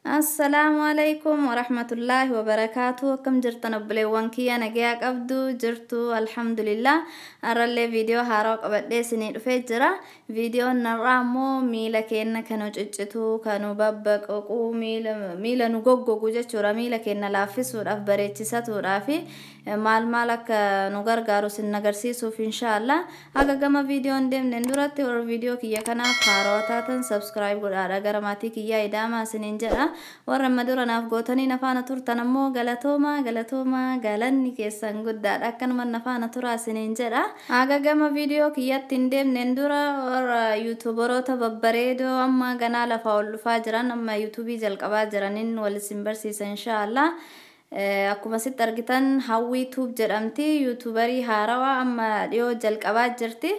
Assalaamu alaikum warahmatullaahi wabarakaatu. Akkam jirtan obboleewwan kiyya? Nagayaa qabdu jirtu? Alhamdulillah, har'allee viidiyoo haarawaa qabadhee isinii dhufee jira. Viidiyoon har'aa immoo miila keenya kan ciccitu, kan babbaqaqu, miila nu goggogu jechuudha. Miila keenya laaffisuudhaaf, bareechisatuudhaaf maal maal akka nu gargaaru isin agarsiisuuf inshaallah. Haga gama viidiyoon deemneen duratti, warra viidiyoo kiyya kanaaf haarawaa taatan subscribe godhaadha gara maatii kiyyaa idaamaa isiniin jedha. Warra amma dura naaf gootanii nafaana turtan ammoo galatooma, galatooma, galanni keessan guddaadha. Akkanuma nafaana turaa isiniin jedha. Haga gama viidiyoo kiyyatti hin deemneen dura, warra yuutuubaroota babbareedoo amma ganaa lafaa ol dhufaa jiran, amma yuutuubii jalqabaa jiraniin wal isin barsiisa inshaallah. Akkuma asitti argitan Hawwii Tube jedhamti. Yuutuubarii haarawaa amma dhiyoo jalqabaa jirti.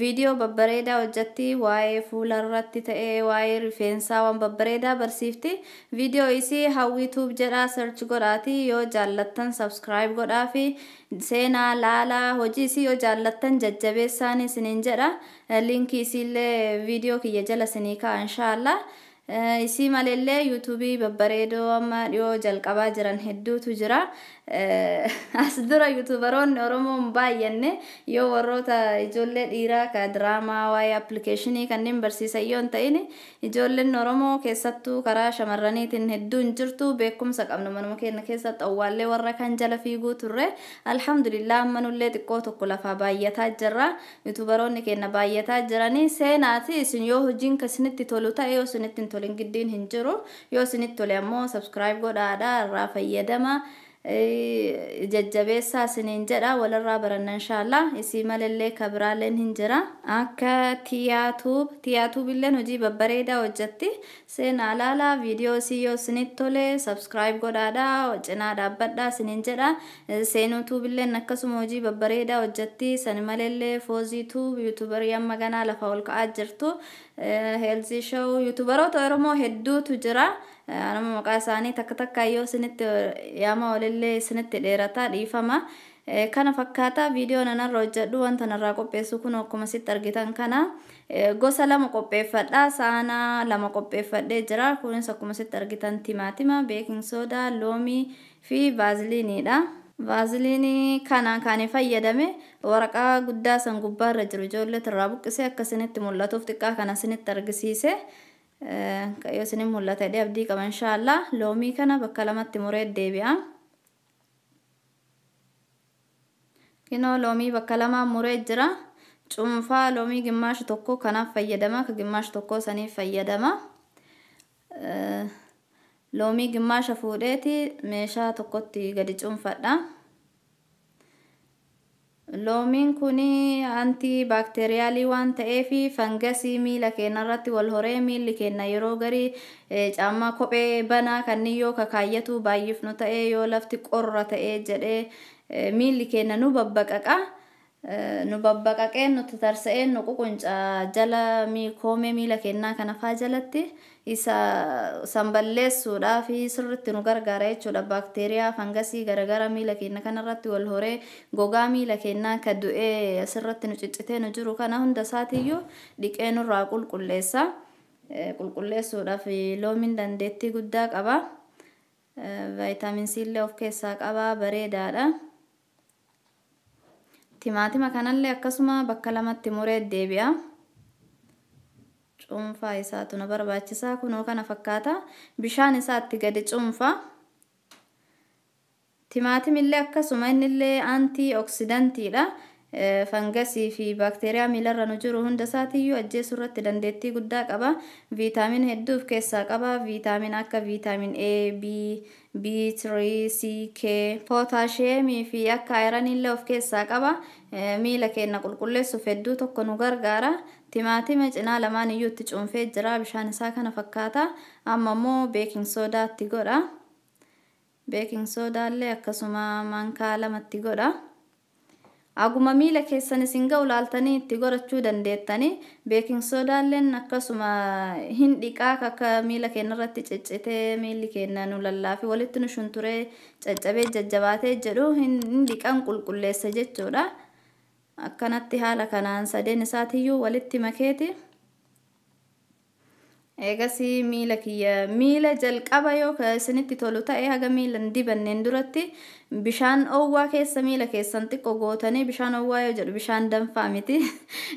Viidiyoo babbareedaa hojjetti. Waa'ee fuula irratti ta'ee, waa'ee rifeensaa waan babbareedaa barsiifti. Viidiyoo isii Hawwii Tube jedhaa search godhaati, yoo jaallattan subscribe godhaafi seenaa laalaa. Hojii isii yoo jaallattan jajjabeessaan isiniin jedha. Liinkii isiillee viidiyoo kiyya jala isinii ka'a inshaallah. Isii maleellee yuutuubii babbareedoo amma dhiyoo jalqabaa jiran hedduutu jira. As dura yuutuubaroonni Oromoo hin baay'anne, yoo warroota ijoollee dhiiraa ka diraamaa waa'ee appilikeeshinii kanneen barsiisan yoo hin ta'in, ijoolleen Oromoo keessattuu karaa shamarraniitiin hedduu hin jirtu. Beekumsa qabnu manuma keenya keessatti awwaallee warra kan jala fiiguu turre. Alhamdulillah, amma nullee xiqqoo tokko lafaa baay'ataa jirra. Yuutuubaroonni keenya baay'ataa jiranii. Seenaati isin yoo hojiin isinitti tolu ta'e, yoo isinitti hin tolin giddiin hin jiru. Yoo isinitti tole ammoo subscribe godhaadha irraa fayyadama, jajjabeessaa isiniin jedha. Walirraa baranna inshaallah. Isii malillee kabiraaleen hin jira, akka Tiyaa Tube. Tiyaa Tube illeen hojii babbareedaa hojjetti. Seenaa laalaa viidiyoo isii, yoo isinitti tole subscribe godhaadha cinaa dhaabbadhaa isiniin jedha. Seenuu Tube illeen akkasuma hojii babbareedaa hojjetti. Sani malillee Foozii Tube, yuutuubarii amma ganaa lafa ol ka'aa jirtu, Heelzii Show, yuutuubaroota Oromoo hedduutu jira. Nama maqaa isaanii takka takka yoo isinitti yaama walillee isinitti dheerataa, dhiifama. Kana fakkaataa viidiyoo nanarra hojjedhu. Wanta narraa qopheessu kun akkuma sitti argitan kana gosa lama qopheeffadha. Saanaa lama qopheeffadhee jira. Kunis akkuma sitti argitan timaatima, baking soda, loomii fi vaaziliiniidha. Vaaziliinii kana kan fayyadame waraqaa guddaa san gubbaarra jiru ijoollee irraa buqqisee akka isinitti mul'atuuf xiqqaa kana isinitti argisiise. Yoo isinin mul'ata jedhee abdii qaba inshaallah. Loomii kana bakka lamatti muree deebi'a. Kinoo loomii bakka lamaan muree jira. Cuunfaa loomii gimmaasha tokko kanaaf fayyadama, ka gimmaasha tokko saniif fayyadama. Loomii gimmaasha fuudheeti meeshaa tokkotti gadi cuunfadha. Loomiin kun antii baakteeriyaalii waan ta'eef, fangasii miila keenya irratti wal horee, miilli keenya yeroo garii caammaa kophee banaa kanneen yoo kakaayyatu baay'ifnu ta'ee, yoo lafti qorra ta'ee jedhee, miilli keenya nu babbaqaqa. Nu babbaqaqee, nu tatarsa'ee, nu ququncaa jala koomee miila keenyaa kana faa jalatti isa san balleessuudhaaf sirritti nu gargaara jechuudha. Baakteeriyaa, fangasii garagara miila keenya kanarratti wal horee, gogaa miila keenyaa ka du'ee asirratti nu ciccitee nu jiru kana hunda isaatiiyyuu dhiqee nurraa qulqulleessa. Qulqulleessuudhaaf loomiin dandeettii guddaa qaba. Vaayitaamin C illee of keessaa qaba, bareedaadha. Timaatima kanallee akkasuma bakka lamatti muree deebi'a. Cuunfaa isaatu nu barbaachisaa. Kunoo kana fakkaata. Bishaan isaatti gadi cuunfa. Timaatimillee akkasuma, innillee antii oksidantiidha. Fangasii fi baakteeriyaa miilarra nu jiru hunda isaatiiyyuu ajjeesuu irratti dandeettii guddaa qaba. Viitaamin hedduu of keessaa qaba. Viitaamin akka viitaamin A, B, B3, C, K, pootaashiyeemii fi akka ayiraniillee of keessaa qaba. Miila keenya qulqulleessuuf hedduu tokko nu gargaara. Timaatima cinaa lamaan iyyuu itti cuunfee jira. Bishaan isaa kana fakkaata. Amma immoo baking sodaatti godha. Baking sodaallee akkasuma maankaa lamatti godha. Aguma miila keessan isin ga'u laaltanii itti godhachuu dandeettanii. Baking sodaalleen akkasuma hin dhiqaa, akka miila keenya irratti ciccitee miilli keenya nu lallaafi walitti nu shunturee caccabee jajjabaatee jedhu hin dhiqan, qulqulleessa jechuudha. Akkanatti haala kanaan sadeen isaatiyyuu walitti makeeti. Eegasii miila kiyya miila jalqaba yoo isinitti tolu ta'e haga miila hin dibanneen duratti bishaan oowwaa keessa miila keessan xiqqoo gootanii, bishaan oowwaa yoo jedhu bishaan danfaa miti,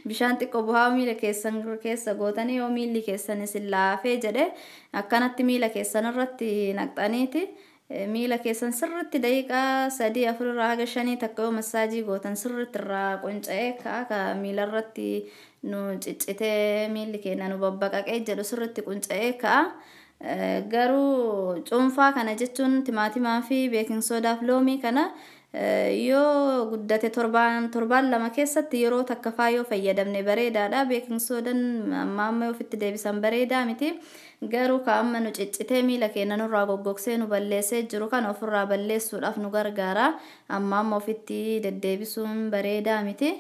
bishaan xiqqoo bu'aa miila keessan keessa gootanii, yoo miilli keessan isin laafee jedhe akkanatti miila keessan irratti naqxaniiti miila keessan sirritti daqiiqaa 3 4 irraa haga 5 takka yoo massaajii gootan sirritti irraa qunca'ee ka'a. Ka miila irratti nu ciccitee miilli keenya nu babbaqaqee jedhu sirritti qunca'ee ka'a. Garuu cuunfaa kana jechuun timaatimaa fi baking soodaaf loomii kana yoo guddate torbaan torbaan 2 keessatti yeroo takka faa yoo fayyadamne bareedaadha. Baking soodaan amma amma ofitti deebisan bareedaa miti. Garuu ka amma nu ciccitee miila keenya nurraa goggogsee nu balleessee jiru kana ofirraa balleessuudhaaf nu gargaara. Amma amma ofitti deddeebisuun bareedaa miti.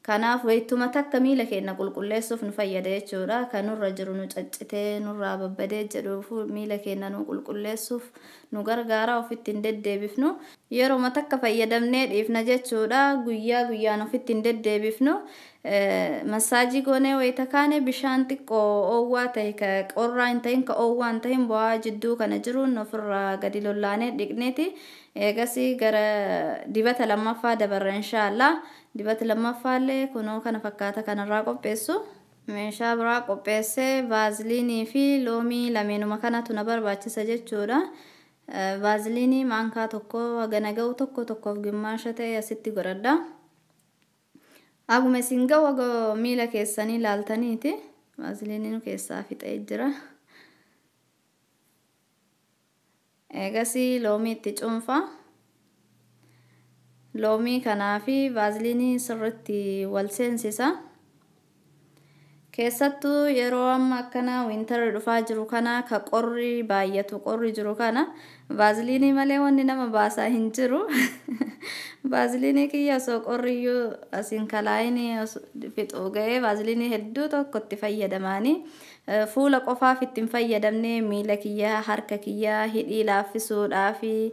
Kanaaf wayituma takka miila keenya qulqulleessuuf nu fayyada jechuudha. Kan nurra jiru nu caccitee nurraa babbadee jedhu miila keenya nu qulqulleessuuf nu gargaara, ofitti hin deddeebifnu. Yeroo takka fayyadamnee dhiifna jechuudha. Guyyaa guyyaan ofitti hin deddeebifnu. Massaajii goonee wayita kaane bishaan xiqqoo oowwaa ta'e, ka qorraa hin ta'in, ka oowwaa hin ta'in, bu'aa jidduu kana jiruun ofirraa gadi lollaanee dhiqneeti. Eegasii gara dibata lammaffaa dabarra inshaallah. Dibata lammaffaallee kunoo kana fakkaata kanarraa qopheessu. Meeshaa biraa qopheessee vaaziliinii fi loomii lameenuma kanatu na barbaachisa jechuudha. Vaaziliinii maankaa 1 hagana ga'u, 1 1.5 ta'e asitti godhadha. Akkuma isin ga'u haga miila keessanii ilaaltaniiti. Vaaziliiniin keessaa fixee jira. Eegasii loomii itti cuunfa. Loomii kanaa fi vaaziliinii sirriitti wal seensisa. Keessattuu yeroo amma akkana wintarri dhufaa jiru kana, ka qorri baay'atu, qorri jiru kana vaaziliinii malee wanni nama baasaa hin jiru. Vaaziliinii kiyya osoo qorriyyuu asiin kalaayinii fixuu ga'ee vaaziliinii hedduu tokko itti fayyadamaanii fuula qofaaf itti hin fayyadamne, miila kiyyaa, harka kiyyaa, hidhii laaffisuudhaafi,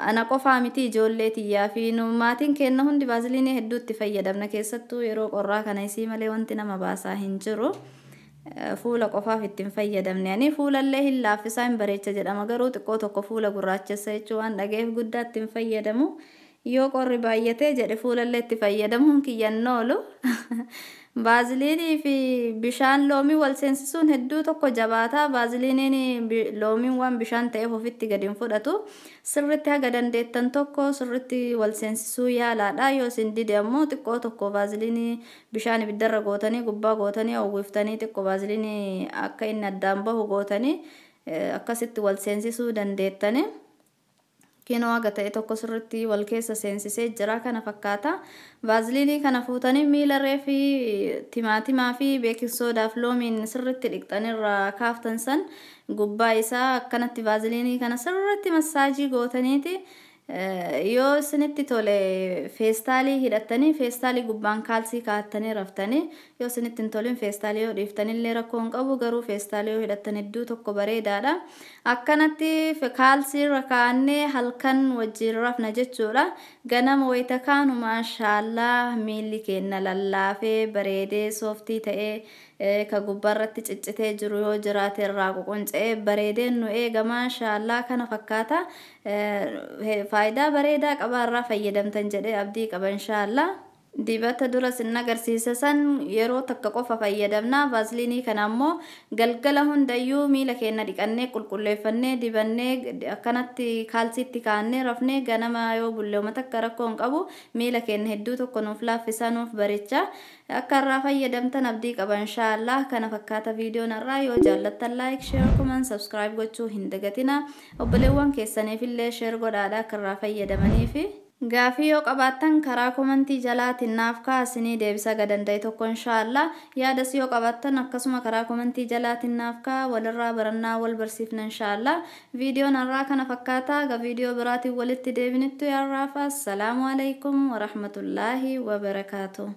ana qofaa miti, ijoollee tiyyaa fi nu maatiin keenya hundi vaaziliinii hedduu itti fayyadamna. Keessattuu yeroo qorraa kana isii malee wanti nama baasaa hin jiru. Fuula qofaaf itti hin fayyadamne. Ani fuulallee hin laaffisaa, hin bareecha jedhama, garuu xiqqoo tokko fuula gurraachessa jechuu waan dhaga'eef guddaa itti hin fayyadamu. Yoo qorri baay'atee jedhe fuulallee itti fayyadamuun kiyyan oolu. Vaaziliinii fi bishaan loomii wal seensisuun hedduu tokko jabaataa. Vaaziliiniin loomiin waan bishaan ta'eef ofitti gadi hin fudhatu. Sirritti haga dandeettan tokko sirritti wal seensisuu yaalaadha. Yoo isin dide ammoo xiqqoo tokko vaaziliinii bishaan ibiddarra gootanii gubbaa gootanii uwwiftanii xiqqoo vaaziliinii akka inni addaan bahu gootanii akkasitti wal seensisuu dandeettani. Kinoo haga ta'e tokko sirritti wal keessa seensisee jira, kana fakkaata. Vaaziliinii kana fuutanii miila reefi timaatimaa fi baking soodaaf loomiin sirritti dhiqxanirraa kaaftan san gubbaa isaa akkanatti vaaziliinii kana sirritti massaajii gootaniiti. Yoo isinitti tole feestaalii hidhattanii feestaalii gubbaan kaalsii kaa'attanii raftanii, yoo isinitti hin tolin feestaalii yoo dhiiftanillee rakkoo hin qabu, garuu feestaalii yoo hidhattan hedduu tokko bareedaadha. Akkanatti kaalsii irra kaa'annee halkan wajjin rafna jechuudha. Ganama wayita kaanu maashaallaa miilli keenya lallaafee bareedee sooftii ta'ee, ka gubbaarratti ciccitee jiru yoo jiraate irraa ququnca'ee bareedeen nu eega, maashaallaa kana fakkaata. Faayidaa bareedaa qaba, irraa fayyadamtan jedhee abdii qaba inshaallah. Dibata dura sin agarsiise san yeroo takka qofa fayyadamna. Vaaziliinii kana ammoo galgala hundayyuu miila keenya dhiqannee qulqulleeffannee dibannee akkanatti kaalsiitti kaa'annee rafnee ganama yoo bulleema takka rakkoo hin qabu, miila keenya hedduu tokko nuuf laaffisaa, nuuf bareecha. Akka irraa fayyadamtan abdii qaba inshaallah. Kana fakkaata viidiyoon irraa. Yoo jaallattan like, share, comment, subscribe gochuu hin dagatina. Obboleewwan keessaniif illee share godhaadha akka irraa fayyadamaniifi. Gaafii yoo qabaattan karaa komantii jalaatiin naaf kaasinii deebisa gadanda'e tokko inshaallah. Yaadas yoo qabaattan akkasuma karaa komantii jalaatiin naaf kaa, walirraa barannaa, wal barsiifna inshaallah. Viidiyoon har'aa kana fakkaata. Ga viidiyoo biraatiin walitti deebinittu yarraafa. Assalaamu alaikum warahmatullaahi wabarakaatu.